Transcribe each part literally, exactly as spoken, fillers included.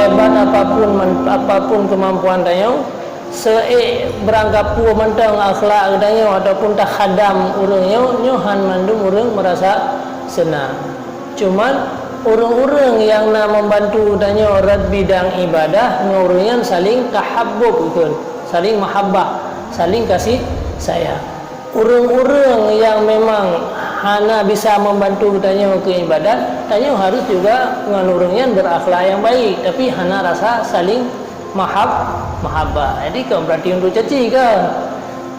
Hebat apapun man-, apapun keumampuan tanyoe, seuék beurangkapeue mantong akhlak geutanyoe ataupun takhadam ureuëng nyoe, nyoe han mandum ureuëng meurasa seunang. Cuman, ureuëng-ureuëng nyang na membantu geutanyoe rot bidang ibadah, ngon ureuëng nyan saling tahabbub, ikon, saling mahabbah, saling kasih sayang. Ureuëng-ureuëng nyang memang hana bisa membantu geutanyoe keu ibadat, tanyoe harus juga ngon ureuëng nyan berakhlak nyang baik, tapi hana rasa saling mahab-, mahabbah. Jadi, kon berarti untuk caci, kan?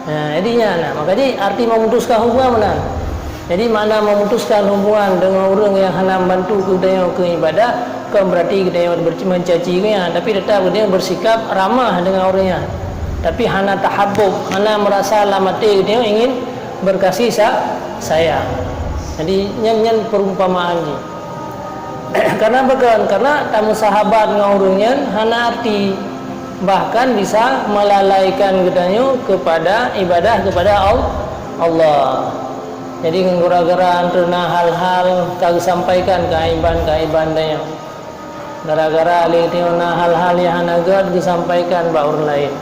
Ha, jadi nyan, nah, maka jih arti memutuskan hubungan meunan. Jadi, makna memutuskan hubungan dengan ureuëng nyang hana membantu geutanyoe keu ibadah, kon berarti geutanyoe ber-, mencaci nyan, tapi tetap geutanyoe bersikap ramah dengan ureuëng nyan. Tapi hana tahabbub, hana merasa lam até geutanyoe ingin berkasih sa-, sayang. Jadi, nyan, nyan perumpamaan jih. Karena bukan, karena tamusahabat ngon ureuëng nyan hana arti, bahkan bisa melalaikan geutanyoe kepada ibadah kepada Al-, Allah. Jadi, ngon gara-gara anteuna hal-hal ka geusampaikan keaiban-keaiban tanyoe. Gara-gara lé tanyoe na hal-hal nyang hana gét geusampaikan bak ureuëng laén.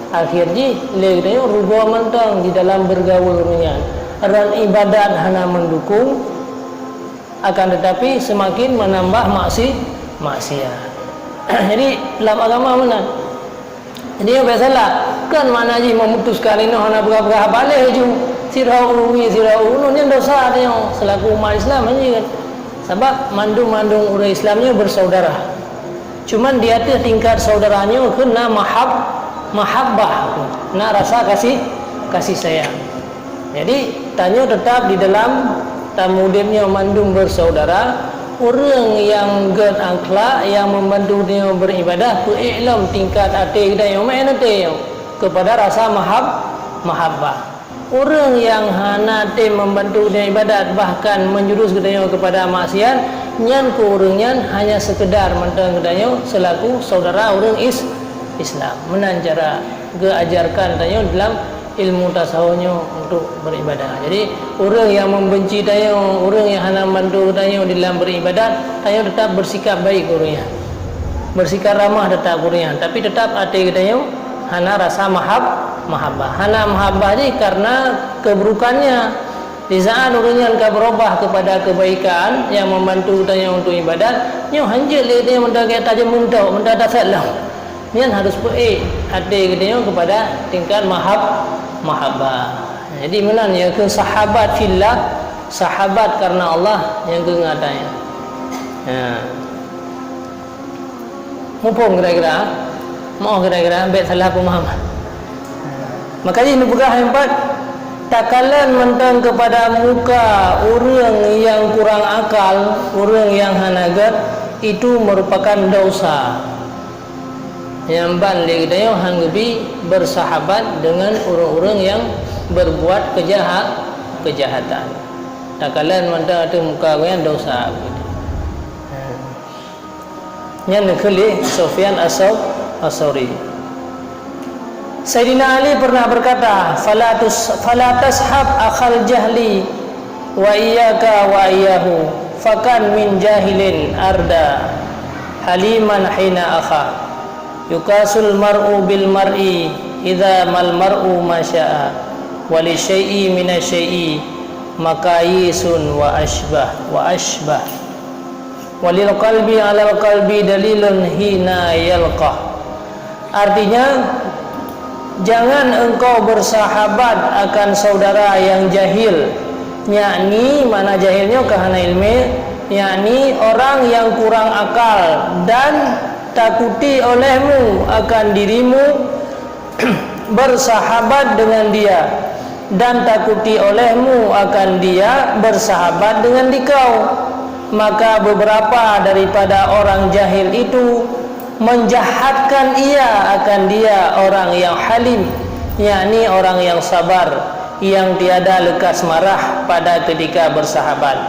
Akhé jih, lé tanyoe rugoe mantong di dalam bergaul ureuëng nyan. Ran ibadat hana mendukung, akan tetapi semakin menambah maksi-, maksiat. Jadi, lam agama meunan. Jadi, nyoe biasalah, kan makna jih memutuskan inoe hana peugah-peugah haba lé ju. Sidroe ureuëng, sidroe ureuëng, nyan dosa tanyoe selaku umat Islam, nyan kan. Sabab mandum-mandum ureuëng Islam nyoe bersaudara. Cuman di ateueh tingkat saudara nyoe kheun na mahab-, mahabbah, na rasa kasih, kasih sayang. Jadi, tanyoe teutap di dalam tameudeb nyoe mandum bersaudara, ureuëng nyang gét akhlak, nyang membantu tanyoe beribadah, peuék lom tingkat até geutanyoe, meu'én até nyoe, keupada rasa mahab-, mahabbah. Ureuëng nyang hana tem membantu tanyoe ibadat, bahkan menjurus geutanyoe keupada maksiat, nyan keu ureuëng nyan hanya sekedar mantong geutanyoe selaku saudara ureuëng is-, Islam. Meunan cara geuajarkan tanyoe dalam ilmu tasawuf nyoe untuk beribadah. Jadi, ureuëng nyang membenci tanyoe, ureuëng nyang hana membantu tanyoe di dalam beribadat, tanyoe tetap bersikap baik keu ureuëng nyan. Bersikap ramah tetap keu ureuëng nyan, tapi tetap até geutanyoe hana rasa mahab-, mahabbah. Hana mahabbah jih karena keburukannya. Di saat ureuëng nyan ka berubah kepada kebaikan nyang membantu tanyoe untuk ibadat, nyoe hanjeuet lé tanyoe meuntah gaya tajam muntok, meuntah tasat lom. Nyan harus peuék até geutanyoe keupada tingkat mahab-, mahabbah. Jadi, meunan nyang keu sahabat fillah, sahabat karena Allah nyang keu ngon tanyoe. Ha. Muphom kira-kira? Moh kira-kira, bèk salah peumahaman. Maka jih neupeugah nyang pat, takalon mantong keupada muka ureuëng nyang kurang akal, ureuëng nyang hana gét, itu merupakan dosa. Nyang ban lé geutanyoe han geubi bersahabat dengan ureuëng-ureuëng nyang berbuat keujaha-, keujahatan. Takalon mantong ateueh muka geuh nyan dosa. Nyan neukheun lé Sufyan As-Sau-, As-Sauri. Saidina Ali pernah berkata, "Fala tus-, fala tashab akhal jahli, wa iyyaka wa iyyahu, fakan min jahilin arda haliman hina akha. Yukasul mar'u bil mar'i idza mal mar'u ma sya'a, wa li syai'i mina syai'i makayisun wa asybah, wa asybah." Walil qalbi alal qalbi dalilun hina yalqah. Artinya, jangan engkau bersahabat akan saudara yang jahil, yakni, makna jahil nyoe ka hana ileumèe, yakni orang yang kurang akal, dan takuti olehmu akan dirimu bersahabat dengan dia, dan takuti olehmu akan dia bersahabat dengan dikau. Maka beberapa daripada orang jahil itu menjahatkan ia akan dia orang yang halim, yakni orang yang sabar, yang tiada lekas marah pada ketika bersahabat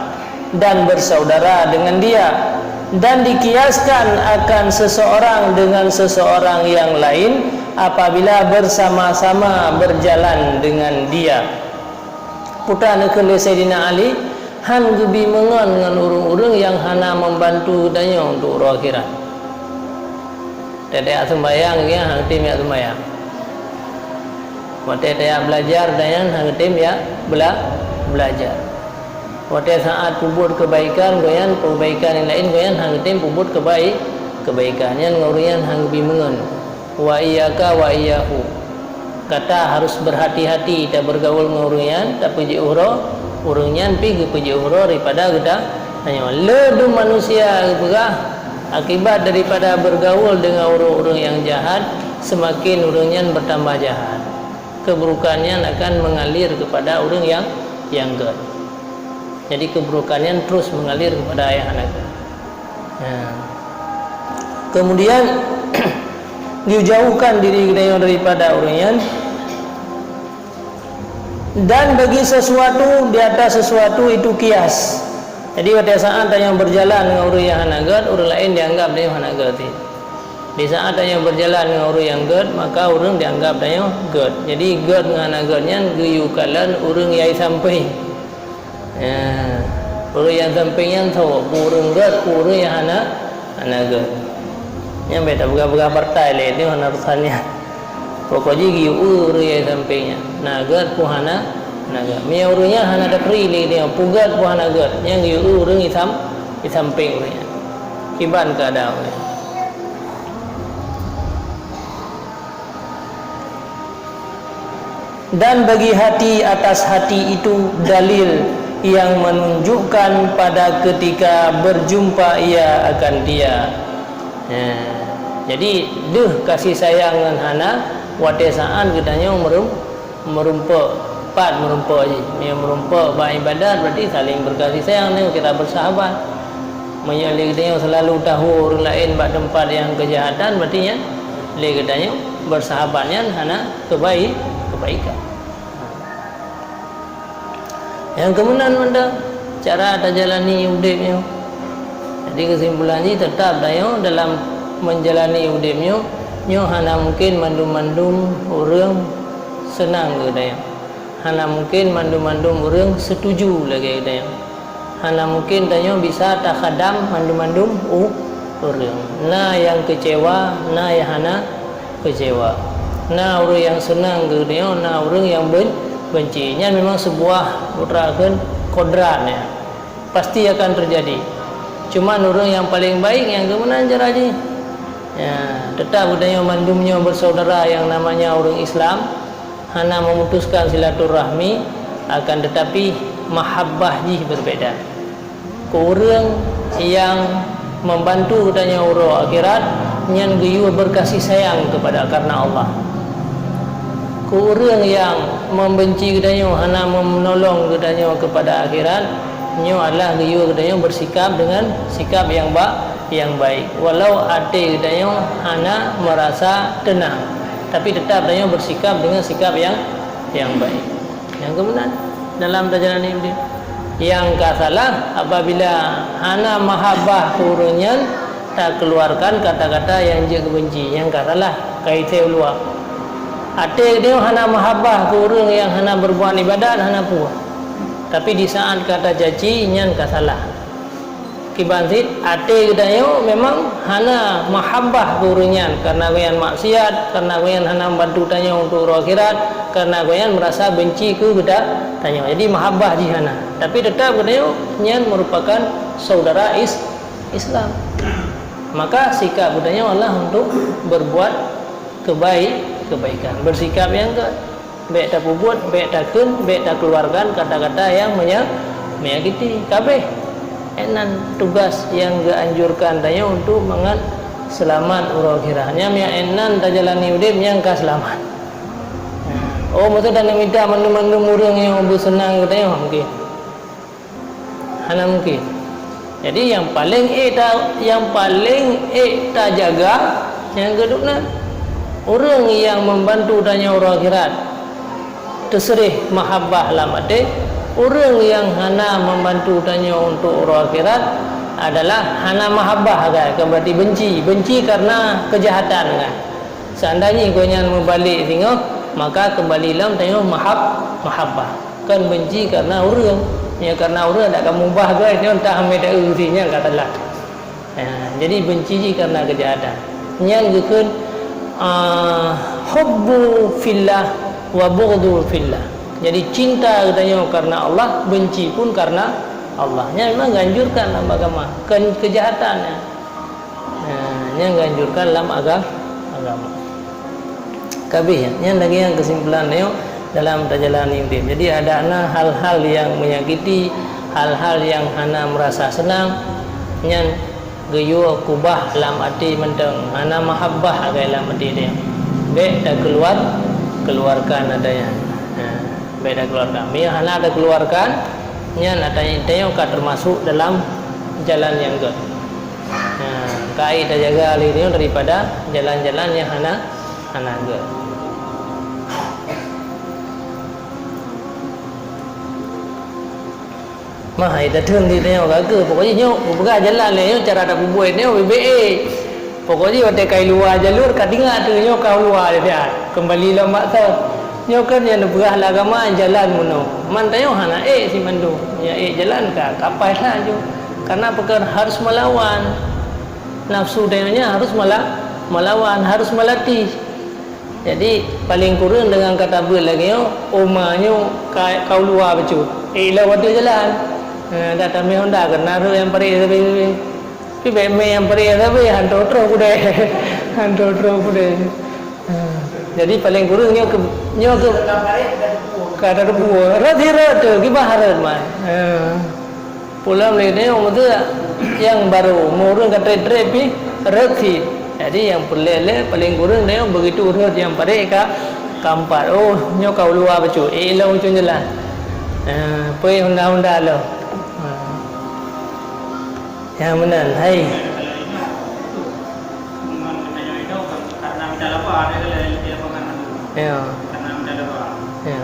dan bersaudara dengan dia, dan dikiaskan akan seseorang dengan seseorang yang lain apabila bersama-sama berjalan dengan dia. Peue neukheun lé Saidina Ali, han geubi meungon ngon ureuëng-ureuëng nyang hana membantu geutanyoe untuk uroe akhirat. Watée tajak seumbahyang, gobnyan hana geutem jak seumbahyang. Watée tajak beulajar, gobnyan hana geutem jak beula-, beulajar. Watée saát peubuet keubaikan, gobnyan, peubaikan nyang laén, gobnyan hana geutem peubuet keubai-, keubaikan. Nyan ngon ureuëng nyan hana geubi meungon. Wa iyyaka wa iyyahu. Gata harus berhati-hati tabeurgaul ngon ureuëng nyan, tapeujeuet uroe, ureuëng nyan pih geupeujeuet uroe daripada gata. Tanyoe, le dum manusia geupeugah, akibat daripada beurgaul deungon ureuëng-ureuëng nyang jahat, seumaken ureuëng nyan beutambah jahat. Keuburukan nyan akan meungalir keupada ureuëng nyang, nyang gét. Jadi, keuburukan nyan terus meungalir keupada ayah aneuk. Nah, kemudian, geujauhkan diri geutanyoe daripada ureuëng nyan. Dan bagi sesuatu di atas sesuatu itu kias. Jadi, watée saát tanyoe beujalan ngon ureuëng nyang hana gét, ureuëng laén dianggap tanyoe hana gét. Di saát tanyoe beujalan ngon ureuëng nyang gét, maka ureuëng dianggap tanyoe gét. Jadi, gét ngon hana gét nyan geuyue kalon ureuëng nyang sampéng. Ya, ureuëng nyang sampéng nyan soe, peue ureuëng gét, peue ureuëng nyang hana, hana gét. Nyan bék tapeugah-peugah partai lé, nyoe hana urusan nyan. Pokok jih geuyue ureuëng nyang sampéng nyan. Na gét peue hana, hana gét. Meunyoe ureuëng nyan hana taturi lé nyoe, peue gét peue hana gét, nyan geuyue ureuëng nyang sam-, nyang sampéng ureuëng nyan. Kiban keuadaan ureuëng nyan. Dan bagi hati atas hati itu dalil yang menunjukkan pada ketika berjumpa ia akan dia. Ya. Jadi, deuh kasih sayang ngon hana, watée saát geutanyoe meurum-, meurumpok, pat meurumpok jih. Meunyoe meurumpok bak ibadat, berarti saling berkasih sayang, nyoe kita bersahabat. Meunyoe lé geutanyoe selalu tahu ureuëng laén bak teumpat nyang keujahatan, berarti nyan lé geutanyoe bersahabat nyan hana keubai-, keubaikan. Nyang keumeunan mantong cara tajalani udeb nyoe. Jadi, keusimpulan jih, teutap tanyoe dalam menjalani udeb nyoe, nyoe hana mungken mandum-mandum ureuëng seunang keu tanyoe. Hana mungken mandum-mandum ureuëng setuju lagée tanyoe. Hana mungken tanyoe bisa takhadam mandum-mandum u-, ureuëng. Na nyang keucewa, na nyang hana keucewa. Na ureuëng nyang seunang keu tanyoe, na ureuëng nyang ben-, benci. Nyan memang seubuah, peue teuma kheun, kodrat nyan. Pasti akan teujadi. Cuman ureuëng nyang paleng baik nyang keumeunan cara jih. Ya, teutap geutanyoe mandum nyoe beusaudara nyang namanya ureuëng Islam. Hana memutuskan silaturahmi, akan tetapi mahabbah jih berbeda. Keu ureuëng nyang membantu geutanyoe uroe akhirat, nyan geuyue berkasih sayang kepada karena Allah. Keu ureuëng nyang membenci geutanyoe, hana menolong geutanyoe kepada akhirat, nyoe adalah geuyue geutanyoe bersikap dengan sikap nyang ba-, nyang baik. Walau até geutanyoe hana merasa tenang, tapi tetap tanyoe bersikap dengan sikap nyang, nyang baik. Nyang keumeunan dalam tajalani udeb. Nyang ka salah apabila hana mahabbah keu ureuëng nyan, takeuluarkan kata-kata nyang jeuet keu benci, nyang ka salah, ka iséh u luwa. Até geutanyoe hana mahabbah keu ureuëng nyang hana berbuat ibadat, hana peue. Tapi di saát ka tacaci, nyan ka salah. Kiban cit, até geutanyoe memang hana mahabbah keu ureuëng nyan, karena gobnyan maksiat, karena gobnyan hana membantu tanyoe untuk uroe akhirat, karena gobnyan merasa benci keu geuta-, tanyoe. Jadi, mahabbah jih hana. Tapi tetap geutanyoe nyan merupakan saudara is-, Islam. Maka sikap geutanyoe adalah untuk berbuat kebaik-, kebaikan, bersikap nyang gét. Bék tapeubuet, bék takheun, bék takeuluarkan kata-kata nyang menya-, menyakiti. Ka abéh. Nyan tugas nyang geuanjurkan tanyoe untuk mangat seulamat uroe akhirat. Nyan nyang nyan tajalani udeb nyang ka seulamat. Oh, meusu dan mita mandum-mandum ureuëng nyang beuseunang keu tanyoe, mungken. Hana mungken. Jadi, nyang paleng ék ta-, nyang paleng ék tajaga, nyang keudua, ureuëng nyang membantu tanyoe uroe akhirat, teuseureh mahabbah lam até. Ureuëng nyang hana membantu tanyoe untuk uroe akhirat adalah hana mahabbah, kan? Kan berarti benci. Benci karena keujahatan, kan? Seandainya gobnyan meubalek singoh, maka keumbali lom tanyoe mahab-, mahabbah. Kon benci karena ureuëng. Ya, karena ureuëng dak ka mubah gét nyoe, entah hamé taeu si nyan ka salah. Ya, jadi benci jih karena keujahatan. Nyan geukheun, ah, hubbu fillah wa bughdhu fillah. Jadi cinta geutanyoe karena Allah, benci pun karena Allah. Nyan memang geuanjurkan lam agama, kon keujahatan nyan. Nah, nyan geuanjurkan lam aga-, agama. Kabeh nyan, nyan lagèe nyang keusimpulan nyoe dalam tajalani udép. Jadi, adak na hal-hal nyang menyakiti, hal-hal nyang hana meurasa seunang, nyan geuyue kubah lam até mantong, hana mahabbah agai lam até nyan. Bèk takeuluar-, keuluarkan ata nyan. Ha, bèk takeuluarkan. Meunyoe hana takeuluarkan, nyan ata nyan, ata nyan ka teumasok dalam jalan nyang gèt. Ha, ka ék tajaga lé nyoe daripada jalan-jalan nyang hana, hana gèt. Mah, hai tatheun di nyoe ka keuh. Pokok jih nyoe, geupeugah jalan lé nyoe, cara tapeubuet nyoe, bèk-bèk ék. Pokok jih watèe ka i luwa jalur, ka teuingat teuh nyoe ka u luwa, dia keumbali lom bak thôn. Nyoe kan nyang neupeugah lé agama jalan meunoe. Man tanyoe hana ék simandum. Nyang ék jalan ka, ka paih that ju. Karena peue kheun harus meulawan. Nafsu tanyoe nyan harus meula-, meulawan, harus meulatéh. Jadi, paleng kureueng deungon ka tabeuet lagèe nyoe, oma nyoe ka, ka u luwa bacut. Ék lom ateueh jalan. Eh, dak tamè honda keunan rhot nyang parèk sabe-sabe. Tapi bèk mè nyang parèk sabe, han troh-troh keudè. Han troh-troh keudè. Eh, jadi paleng kureueng nyoe keu, nyoe keu ka tateupeue. Rhot hi rhot teuh, kiban rhot mai. Eh. Pulang lé nyoe meuteuk nyang barô, meu ureueng ka trép-trép pih rhot cit. Jadi nyang peureulèe lé paleng kureueng nyoe begitu rhot nyang parèk ka, ka empat. Oh, nyoe ka u luwa bacut. Ék lom ujông jalan. Ha, peuék honda-honda lom. Ha. Nyang meunan, hai. Ya. Ya.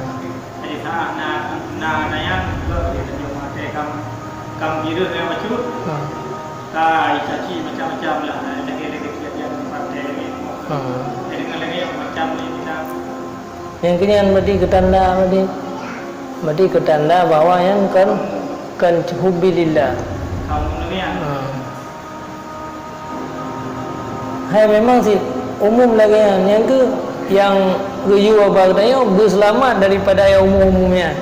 Jadi, saat na, na, na nyan, juga dia tunjuk mata kam, kam kira dengan bacut. Hmm. Ka caci macam-macam lah, na lagi-lagi kejadian partai lagi. Hmm. Jadi, dengan lagi yang macam ni kita. Nyang keunyan berarti keutanda berarti. Berarti keutanda bahwa nyan kon, kon hubbilillah. Kaum dunia. Hmm. Hai, memang cit umum lagèe nyan, nyan keuh nyang geuyue bak geutanyoe beuseulamat daripada nyang umum-umum nyan.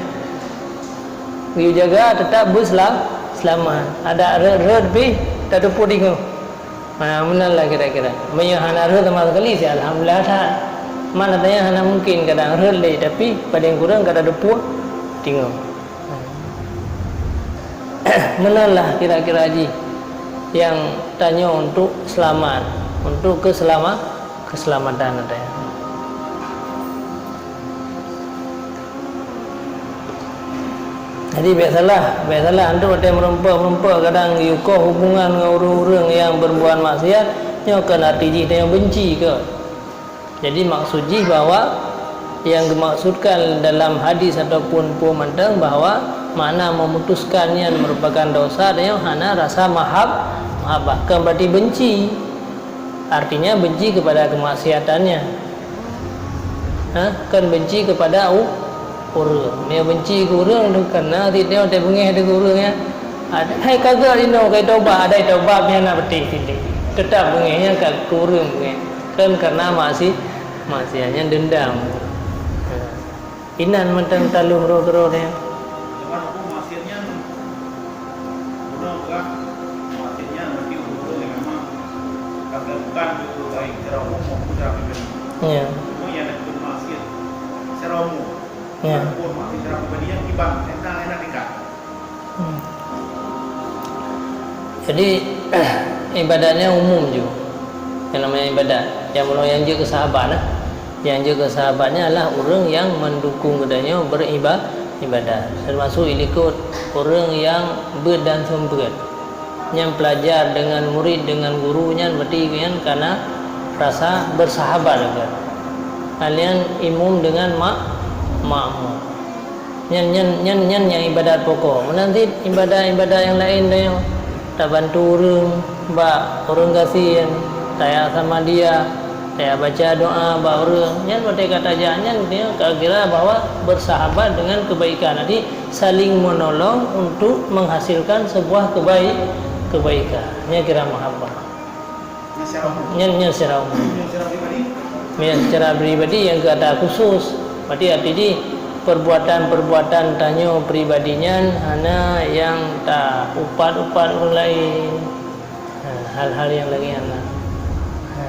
Geuyue jaga teutap beusela-, seulamat. Adak rhot-rhot pih tateupeue teungoh. Ha, meunan lah kira-kira. Meunyoe hana rhot sama sekali, sih alhamdulillah that. Man ata nyan hana mungkin kadang rhot lé, tapi paleng kureueng ka tateupeue teungoh. Meunan lah kira-kira jih nyang tanyoe untuk seulamat, untuk keuseulama-, keuseulamatan ata nyan. Jadi, bèk salah, bèk salah antum watèe meurumpok-meurumpok kadang yukoh hubungan ngon ureueng-ureueng nyang beureubuat maksiat, nyoe kon arti jih tanyoe benci keu. Jadi, maksud jih bahwa nyang geumaksudkan dalam hadis ataupun peue mantong bahwa makna memutuskan nyan merupakan dosa, dan nyoe hana rasa mahab-, mahabbah, kon berarti benci. Artinya benci kepada kemaksiatannya. Ha? Kon benci kepada u-, ureueng. Meunyoe benci keu ureueng, karena sit nyoe teubeungéh teuh keu ureueng nyan. Ada, hai ka gèt inoe, ka tobat, ada tobat, nyan na beutih sit. Teutap beungéh nyan ka keu ureueng beungéh. Kan karena maksi-, maksiat nyan dendam. Inan mantong taleueng roh-roh nyan. Bukan hukum maksiat nyan. Bukan, bukan. Maksiat nyan berarti hukum yang memang kata bukan itu baik secara umum maupun secara pribadi. Ya. Cuma yang ada hukum maksiat secara umum. Ya. Hukum maksiat secara pribadi yang kiban, tentang enak tingkat. Hmm. Jadi, ibadatnya umum ju. Yang namanya ibadat. Yang belum yang jeuet keu sahabat lah. Yang jeuet keu sahabat nyan adalah ureueng nyang meudukung geutanyoe beuriba-, ibadat. Teumasok ilikot ureueng nyang beuet dan seumeubeuet. Nyang peulajar deungon murit, deungon guru nyan berarti nyan kana rasa beursahabat lagèe. Hal nyan imum deungon mak-, makmum. Nyan, nyan, nyan, nyan nyang ibadat pokok. Meunan cit ibadat-ibadat nyang laén tanyoe. Tabantu ureueng bak ureueng gasien, tajak samadiyah, tajak baca doa bak ureueng. Nyan watèe ka tajak nyan, nyan ka kira bahwa bersahabat dengan kebaikan. Jadi, saling menolong untuk menghasilkan sebuah kebaik-, kebaikan. Nyan kira mahabbah. Nyan, nyan secara umum. Nyan secara pribadi nyang gata khusus. Berarti arti jih, perbuatan-perbuatan tanyoe pribadi nyan hana nyang ta upat-upat ureuëng laén. Ha, hal-hal nyang lagée nyan lah. Ha.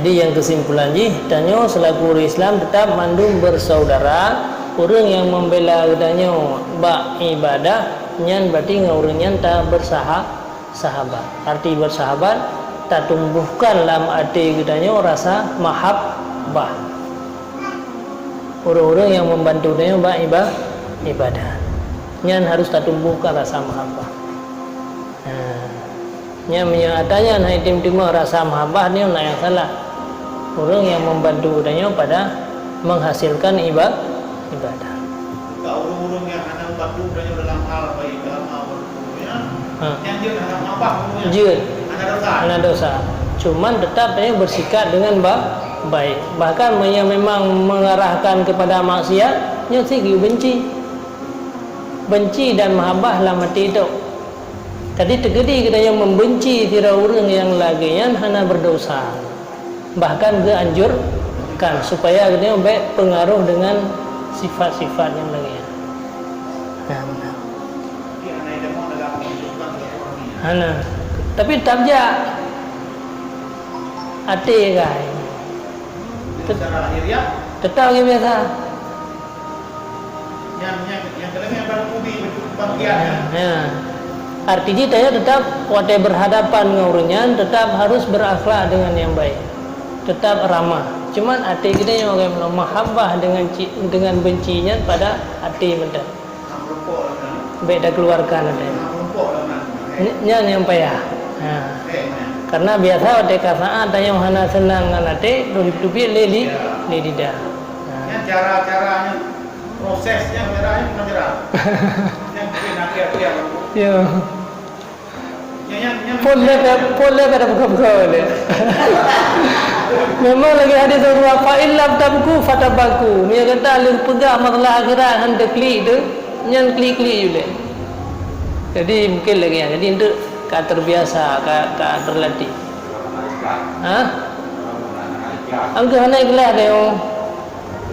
Jadi, nyang keusimpulan jih, tanyoe seulaku ureuëng Islam teutap mandum beusaudara. Ureuëng nyang membela geutanyoe bak ibadah, nyan berarti ngon ureuëng nyan ta bersaha-, sahabat. Arti bersahabat, tatumbuhkan lam até geutanyoe rasa mahabbah. Ureuëng-ureuëng nyang membantu tanyoe bak iba-, ibadah, nyan harus tatumbuhkan rasa mahabbah. Nah, nyan meunyoe ata nyan hana item-teumeung rasa mahabbah, nyoe na nyang salah. Ureuëng nyang membantu tanyoe pada menghasilkan iba-, ibadah. Ka ureuëng-ureuëng nyang hana membantu tanyoe dalam hal baik dalam hal berhubungan, ha, nyan jeuet hana mahabbah ureuëng nyan. Jeuet. Hana dosa. Hana dosa. Cuman tetap tanyoe bersikap dengan ba-, baik. Bahkan meunyoe memang mengarahkan kepada maksiat, nyoe sit geuyue benci. Benci dan mahabbah lam até tok. Jadi, teukeudi geutanyoe membenci sidroe ureuëng nyang lagée nyan hana berdosa, bahkan geuanjurkan supaya geutanyoe bék pengaruh dengan sifat-sifat nyang lagée nyan. Nah, nah. Hana. Tapi tetap jak até gai. Tet-, tetap lagée biasa. Nyang, nyang, nyang keuleumah baru kubi beutôi bangkiat, ya. Ya. Arti jih tanyoe tetap watée berhadapan ngon ureuëng nyan tetap harus berakhlak dengan nyang baik. Tetap ramah. Cuman até geutanyoe bagaimana mahabbah dengan ci-, dengan benci nyan pada até mantong. Bék takeuluarkan até. Ny-, nyan nyang payah. Ha. Karena biasa watée ka saát tanyoe hana seunang ngon até, teubiet-teubiet lé li-, lé lidah. Ha. Nyan cara-cara nyan. Prosesnya merah ni macam mana? Yang kena hati-hati ya. Ya. Yang, yang, yang Pun lé, pun lé pada buka-buka lé. Memang lagée hadis Rasulullah, "Fa in lam tabku fatabaku." Meunyoe gata lheueh peugah masalah akhirat han teuklik tu, nyan klik-klik ju lé. Jadi mungkin lagée nyan. Jadi untuk ka terbiasa, ka, ka terlatih. Ha? Angka hana ikhlas deh, oh.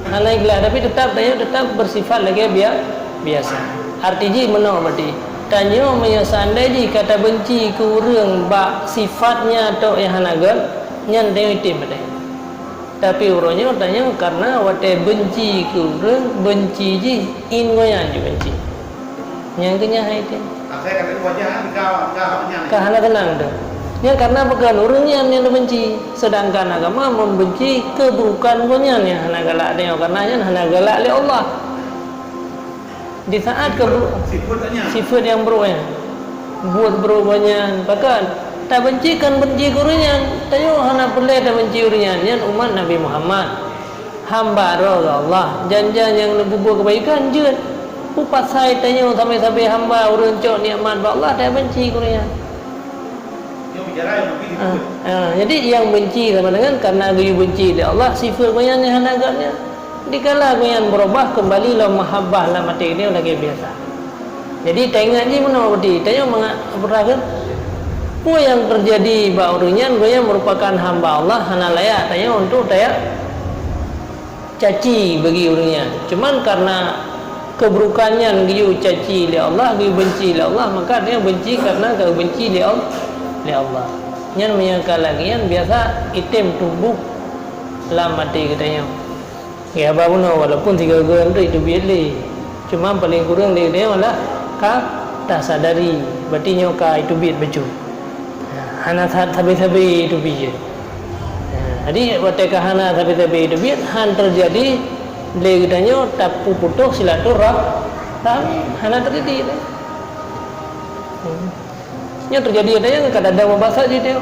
Hana ikhlas, tapi tetap tanyoe tetap bersifat lagée bia-, biasa. Arti jih meunoe berarti, tanyoe meunyoe seandai jih ka tabenci keu ureuëng bak sifatnya tok nyang hana göt, nyan tanyoe item até. Tapi uroe nyoe tanyoe karena watée benci keu ureuëng, benci jih in gobnyan jibenci. Nyang keunyan hai teuh. Asai ka teuh wajah ka, ka hak nyan. Ka hana teunang teuh. Nyan karena bukan ureuëng nyan nyang neubenci, sedangkan agama membenci keburukan gobnyan nyang hana galak tanyoe, karena nyan hana galak lé Allah. Di saat keburu-, sifat nyang buruk nyan, buet buruk gobnyan, bahkan tabenci kon benci keu ureuëng nyan, tanyoe hana peureulée tabenci ureuëng nyan, nyan umat Nabi Muhammad. Hamba droe geuh Allah, jan-jan nyang neupeubuet keubaikan jeuet. Peue pasai tanyoe sabe-sabe hamba ureuëng cok nikmat bak Allah, tabenci keu ureuëng nyan. Ah, ah, jadi nyang benci sama dengan karena geuyue benci lé Allah, sifat gobnyan nyang hana göt nyan. Dikala gobnyan beurubah, keumbali lom mahabbah lam até geutanyoe lagée biasa. Jadi, taingat jih meunoe berarti, tanyoe mangat peurah kheun, peue nyang teujadi bak ureuëng nyan, gobnyan meurupakan hamba Allah, hana layak tanyoe untuk taya-, caci bagi ureuëng nyan. Cuman karena keuburukan nyan geuyue caci lé Allah, geuyue benci lé Allah, maka tanyoe benci karena ka geubenci lé Al-, lé Allah. Nyan meunyoe ka lagée nyan biasa item tumbuh lam até geutanyoe. Nggih, haba bunoe, walaupun sigoe-goe nyan teubiet lé, cuma paleng kureueng lé geutanyoe lah ka tasadari, berarti nyoe ka teubiet bacut. Hana sa-, sabe-sabe teubiet. Jadi, watée ka hana sabe-sabe teubiet, han teujadi lé geutanyoe tapeuputoh silaturah-, rahmi, hana teujadi lé. Hmm. Nyoe teujadi ata nyang kadang-kadang meubasa jih teuh.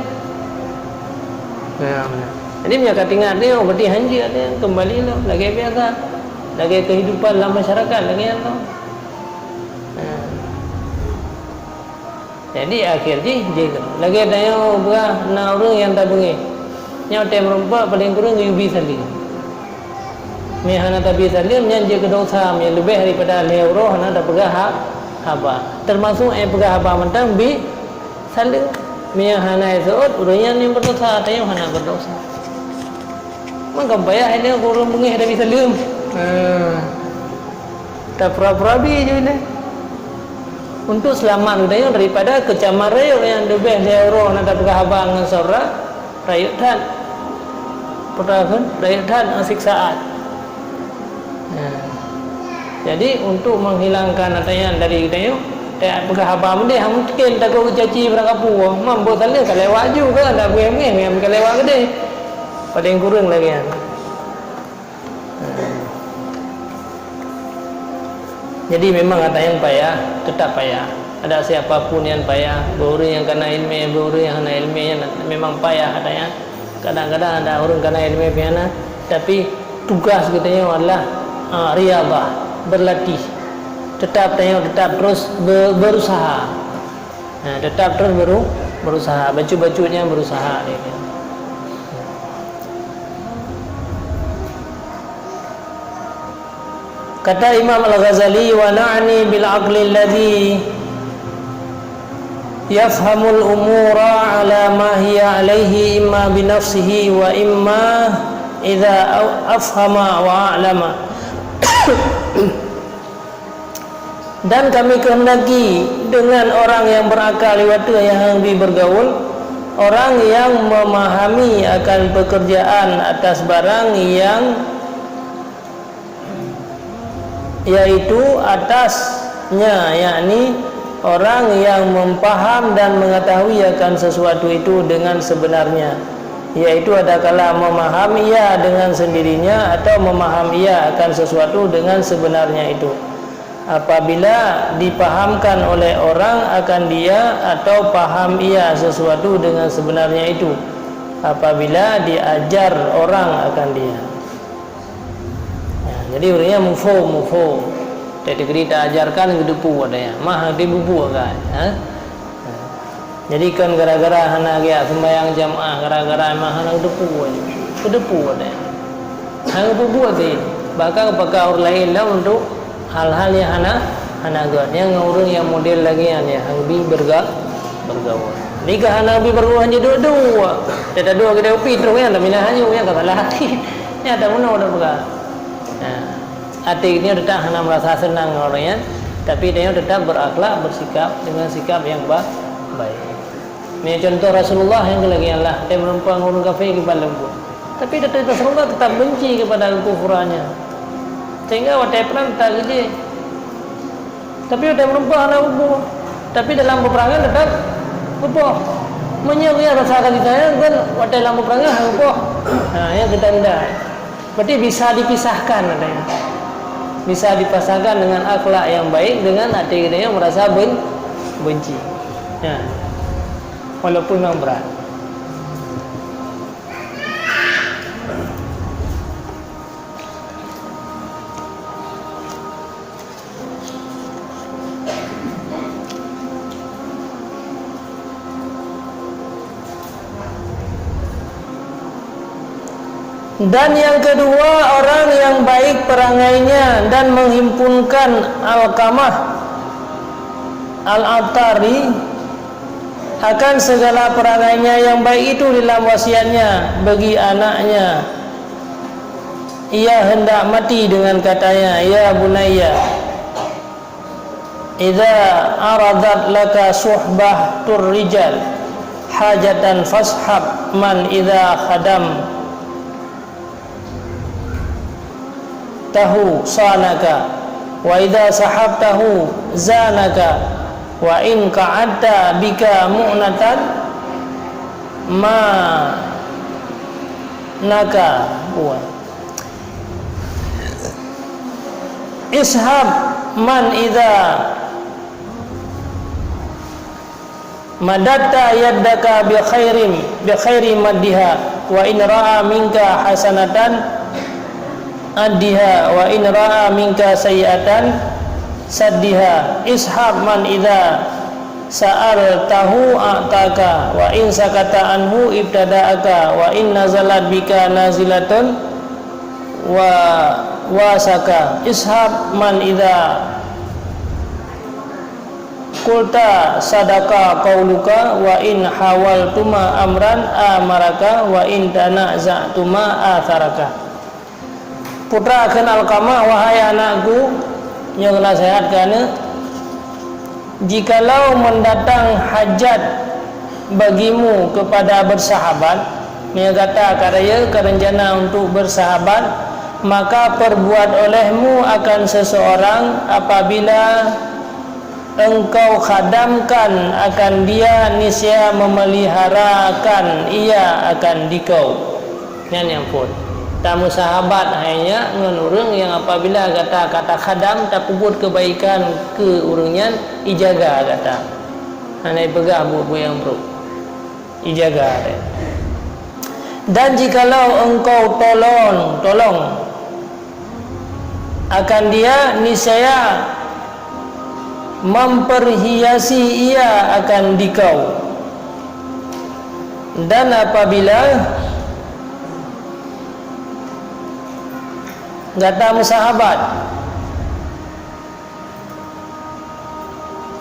Nah, meunan. Jadi, meunyoe ka teuingat teuh, berarti han jeuet teuh, keumbali lom, lagée biasa. Lagée keuhidupan lam masyarakat, lagée nyan lom. Nah. Jadi, akhé jih, jih lom. Lagée tanyoe peugah, na ureuëng nyang tabeungéh. Nyoe tém rumpok, paleng kureueng geuyue bi saleuem. Meunyoe hana tabi saleuem, nyan jeuet keu desya, meunyoe leubeh daripada lhée uroe hana tapeugah hak, haba. Teumasok nyang peugah haba mantong bi saleuem. Meunyo hana seuôt, ureuëng nyan nyang berdosa, tanyoe hana berdosa. Maka payah nyoe ureuëng beungéh dari saleuem. Ha. Tapura-pura bi je nyoe. Untuk selamat geutanyoe daripada keucaman rayeuk nyang leubeh lé uroe na tapeugah haba ngon saudara, rayeuk that. Peugah kheun, rayeuk that ngon siksaan. Nah, jadi untuk menghilangkan ata nyan dari geutanyoe, tapeugah haba meudeh, mungken takot geucaci barangkapeue. Mam boh saleuem ka lewat ju kan, dak beungéh-beungéh nyang ka lewat keudeh. Paling kureueng lagée nyan. Jadi memang ata nyan payah, tetap payah. Ada siapa pun nyan payah, beu ureuëng nyang kana iéleumé, beu ureuëng nyang hana iéleumé, nyan memang payah ata nyan. Kadang-kadang ada ureuëng kana iéleumé pih hana, tapi tugas geutanyoe adalah, ah, riyadhah, berlatih. Tetap tanyoe tetap terus be-, berusaha. Ha, tetap terus beru-, berusaha, bacut-bacut nyan berusaha. Kata Imam Al-Ghazali, "Wa na'ni bil aqli alladhi yafhamul umura ala ma hiya alaihi imma bi nafsihi wa imma idza au-, afhama wa a'lama." Dan kami kehendaki dengan orang yang berakal di waktu yang bi bergaul, orang yang memahami akan pekerjaan atas barang yang, yaitu atasnya, yakni orang yang mempaham dan mengetahui akan sesuatu itu dengan sebenarnya, yaitu adakala memaham ia dengan sendirinya atau memaham ia akan sesuatu dengan sebenarnya itu. Apabila dipahamkan oleh orang akan dia atau paham ia sesuatu dengan sebenarnya itu, apabila diajar orang akan dia. Ya, jadi ureuëng nyan muphom, muphom. Teukeudi taajarkan geuteupeue watée nyan, mah dibubuet kan, ha? Jadi kon gara-gara hana geujak sumbayang jamaah, gara-gara mah hana geuteupeue, geuteupeue watée nyan. Hana geupeubuet sih, bahkan geupaksa ureuëng laén lom untuk hal-hal nyang hana, hana gét. Nyang ureuëng nyang model lagée nyan nyang hana bi berga-, bergaul. Jika hana bi bergaul, hana duek-duek. Teuduek keudeh upi terus nyan, tapi nah hanyut nyan ka salah hati. Nyan tak meunoe dak peugah. Nah, hati nyoe tetap hana merasa senang ngon ureuëng nyan, tapi dia tetap berakhlak, bersikap dengan sikap yang ba-, baik. Ni contoh Rasulullah nyang lagée nyan lah, dia meureumpang ureuëng kafé kiban leumbut. Tapi Rasulullah tetap benci kepada kekufurannya. Sehingga watée prang tak geujeh. Tapi watée meureumpang hana geupoh. Tapi dalam peperangan tetap geupoh. Meunyoe geuya rasa kasih sayang kan watée dalam peperangan hana geupoh. Ha, nyan geutanyoe. Berarti bisa dipisahkan katanya. Bisa dipisahkan dengan akhlak yang baik dengan hati kita yang merasa ben-, benci. Ya. Walaupun memang berat. Dan yang kedua, orang yang baik perangainya dan menghimpunkan Alqamah Al-Atari akan segala perangainya yang baik itu dalam wasiatnya bagi anaknya. Ia hendak mati dengan katanya, "Ya bunayya, idza aradat laka suhbatur rijal hajatan fashab man idza khadam tahu sanaka, wa idza sahabtahu zanaka, wa in qa'adta bika mu'natan ma naka." Ishab man idza madatta yaddaka bi khairin, bi khairi maddiha, wa in ra'a minka hasanatan addiha, wa in ra'a minka sayyi'atan saddiha. Ishab man idza sa'altahu a'taka, wa in sakata anhu ibtada'aka, wa in nazalat bika nazilatun wa wasaka. Ishab man idza Qulta sadaqa qauluka wa in hawaltuma amran amaraka wa in tanaza'tuma atharaka. Putra kheun Alqamah, "Wahai anakku," nyoe naseuhat keu aneuk, "jikalau mendatang hajat bagimu kepada bersahabat," meunyoe gata ka rayeuk, ka reuncana untuk bersahabat, "maka perbuat olehmu akan seseorang apabila engkau khadamkan akan dia, niscaya memeliharakan ia akan dikau." Nyan nyang phon. Tameusahabat hai nyak ngon ureuëng nyang apabila gata ka takhadam, tapeubuet keubaikan keu ureuëng nyan, ijaga gata. Hana ipeugah buet-buet nyang brok. Ijaga deh. Dan jikalau engkau tolong, tolong akan dia, niscaya memperhiasi ia akan dikau. Dan apabila gata meusahabat,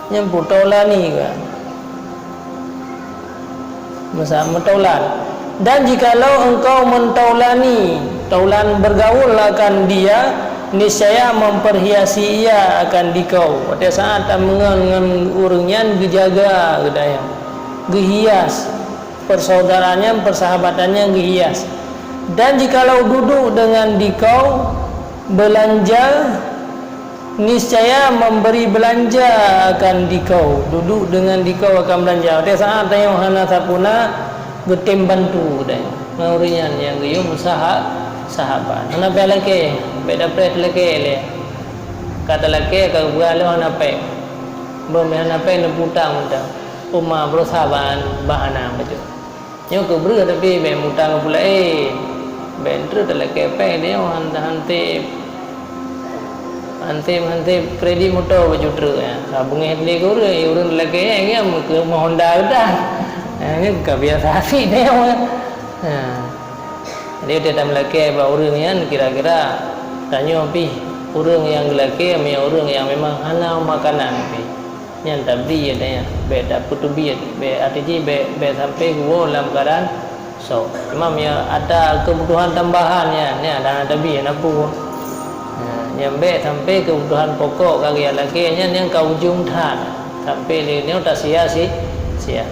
nyan pun taulani kan. Masa meutaulan. Dan jikalau engkau mentaulani, taulan bergaul akan dia, niscaya memperhiasi ia akan dikau. Watée saat tameungon ngon ureuëng nyan geujaga geutanyoe, geuhias. Persaudaraan nyan, persahabatan nyan geuhias. Dan jikalau duduk dengan dikau belanja, niscaya memberi belanja akan dikau. Duduk dengan dikau akan belanja. Watée saat tanyoe hana sapeue na, geutem bantu deh. Ngon ureuëng nyan nyang geuyue meusaha-, sahabat. Hana payah lakée, bék dapréh talakée lé. Ka talakée, ka geupeugah lom hana péng. Beuh meuhana péng neuputang mantong. Uma berusaha ban bahana bacut. Nyoe keu breueh tapi bék mutang keu peulaén. Bék treuk talakée péng nyoe han, hanseb, hanseb, hanseb kredit moto bacut treuk nyan. Ka beungéh lé keu ureuëng, ureuëng talakée nyan, nyan keu meuhonda geudah. Nyan ka biasa sit nyoe. Ha. Jadi, watée tameulakée bak ureuëng nyan, kira-kira tanyoe pih ureuëng nyang geulakée, meunyoe ureuëng nyang memang hana makanan pih. Nyan tabri, ya, nyan. Bék tapeuteubiet, bék, arti jih bék, bék sampai geuwoe lam keuadaan soe. Cuma meunyoe ata keubutuhan tambahan nyan, nyan dah tabri, na peue. Nah, nyan bék sampai keubutuhan pokok ka geulakée nyan, nyan ka ujong that. Sampai lé nyoe tasia-si-, sia.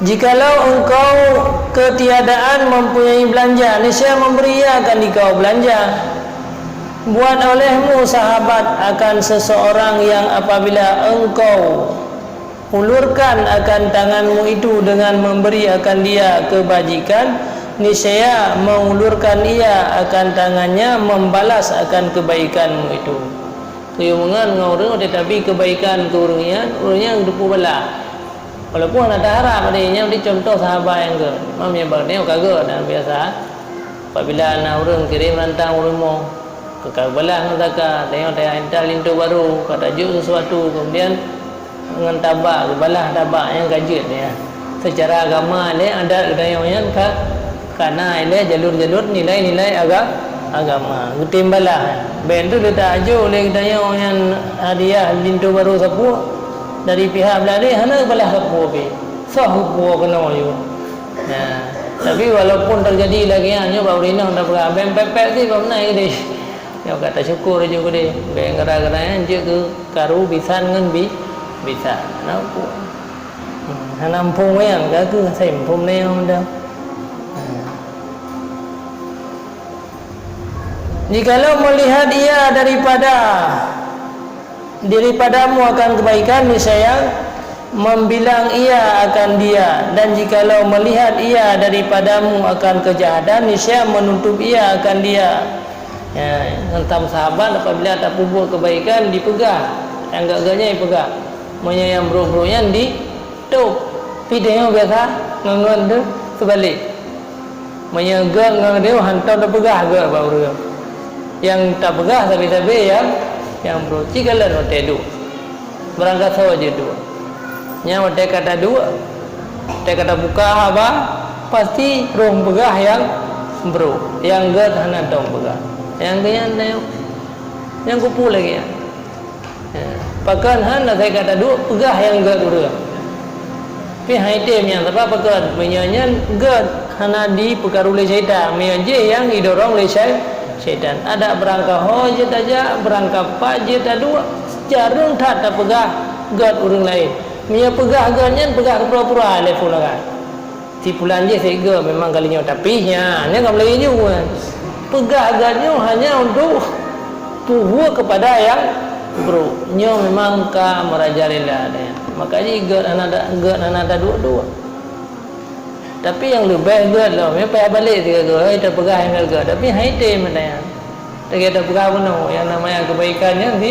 Jikalau engkau ketiadaan mempunyai belanja, niscaya memberi ia akan dikau belanja. Buat olehmu sahabat akan seseorang yang apabila engkau ulurkan akan tanganmu itu dengan memberi akan dia kebajikan, niscaya mengulurkan ia akan tangannya membalas akan kebaikanmu itu. Keuimangan ngon ureuëng, tetapi kebaikan keu ureuëng nyan, ureuëng nyan geuteupeue balah. Walaupun hana taharab, padahai nyan di contoh sahabat nyang gét. Mam nyang bak tanyoe ka gét dan biasa. Apabila na ureuëng kirém rantang u rumoh, keu ka balah ngon zakat, tanyoe taintat linto barô, ka tajok sesuatu, kemudian ngon tabak, geubalah tabak nyang ka jeuet nyan. Seucara agama lé adat geutanyoe nyan ka Ka na ilée jalur-jalur nilai-nilai aga-, agama. Geutem balah. Bék tu teutajok lé geutanyoe nyan hadiah linto barô sapeue dari pihak beulagée hana geubalah sapeue pih. Soh geupuwoe keunoe yue. Nah, tapi walaupun teujadi lagée nyan nyoe bak ureuëng inong tapeugah, "Bék pépék sih, bak meunan keudeh." Nyoe ka tasyukur ju keudeh. Bék ngeura-ngeura nyan jeuet keu karu bisan ngon bi-, bisan. Hana muphom. Hmm, hana muphom wayang ka keuh, asai muphom nyoe meudan. Hmm. Jikalau melihat ia daripada, daripadamu akan kebaikan, niscaya membilang ia akan dia, dan jikalau melihat ia daripadamu akan kejahatan, niscaya menutup ia akan dia. Ya, ngon sahabat apabila tapeubuet kebaikan dipeugah, nyang gét-gét nyan dipeugah. Meunyoe nyang brok-brok nyan di Tôb, pih tanyoe biasa ngon-ngon tu seubalek. Meunyoe gét ngon tanyoe hantom tapeugah gét bak ureuëng. Nyang tapeugah sabe-sabe nyang, nyang brok. Cit kalon watée duek. Barangkasoe jeuet duek. Nyan watée ka taduek, watée ka tabuka haba, pasti roh peugah nyang brok. Nyang gét hana tom peugah. Nyang gét nyan tanyoe. Nyang kupu lagée nyan. Pakon hana teuka taduek peugah nyang gét ureuëng. Pih hai tem nyang teupah pakon, meunyoe nyan gét hana jipeukaru lé syaitan, meunyoe jih nyang jidorong lé syai-, syaitan. Adak beurangkaho jeuet tajak, beurangkapat jeuet taduek, jareueng that tapeugah gét ureuëng laén. Meunyoe peugah gét nyan peugah keupura-pura lé peue lagée. Si pulan jih sik gét memang kali nyoe, tapi nyan, nyan ka mulai nyoe kan. Peugah gét nyoe hanya untuk puhue kepada nyang brok. Nyoe memang ka meurajalela nyan. Maka jih gét hana ta-, gét hana taduek-duek. Tapi nyang leubeh gét lom, nyoe payah balek sigoe, hei, tapeugah nyang gét, tapi hai tem meunan. Lagée tapeugah bunoe, nyang namanya keubaikan nyan di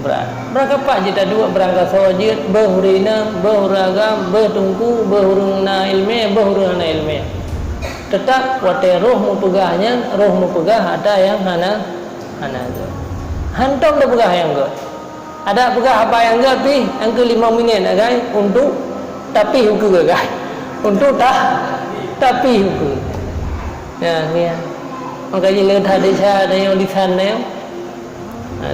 bra-, beurangkapat jeuet taduek, beurangkasoe jeuet, beuh ureuëng inong, beuh ureuëng agam, beuh teungku, beuh ureuëng na iéleumé, beuh ureuëng hana iéleumé. Teutap watée roh meupeugah nyan, roh meupeugah atra nyang hana, hana gét. Hántom tapeugah nyang gét. Adak peugah haba nyang gét pih, nyang keu limong minét sagai untuk tapih ukeue sagai. Untuk ta-, tapih ukeue. Ya, ya. Maka jih le that desya tanyoe lisan tanyoe.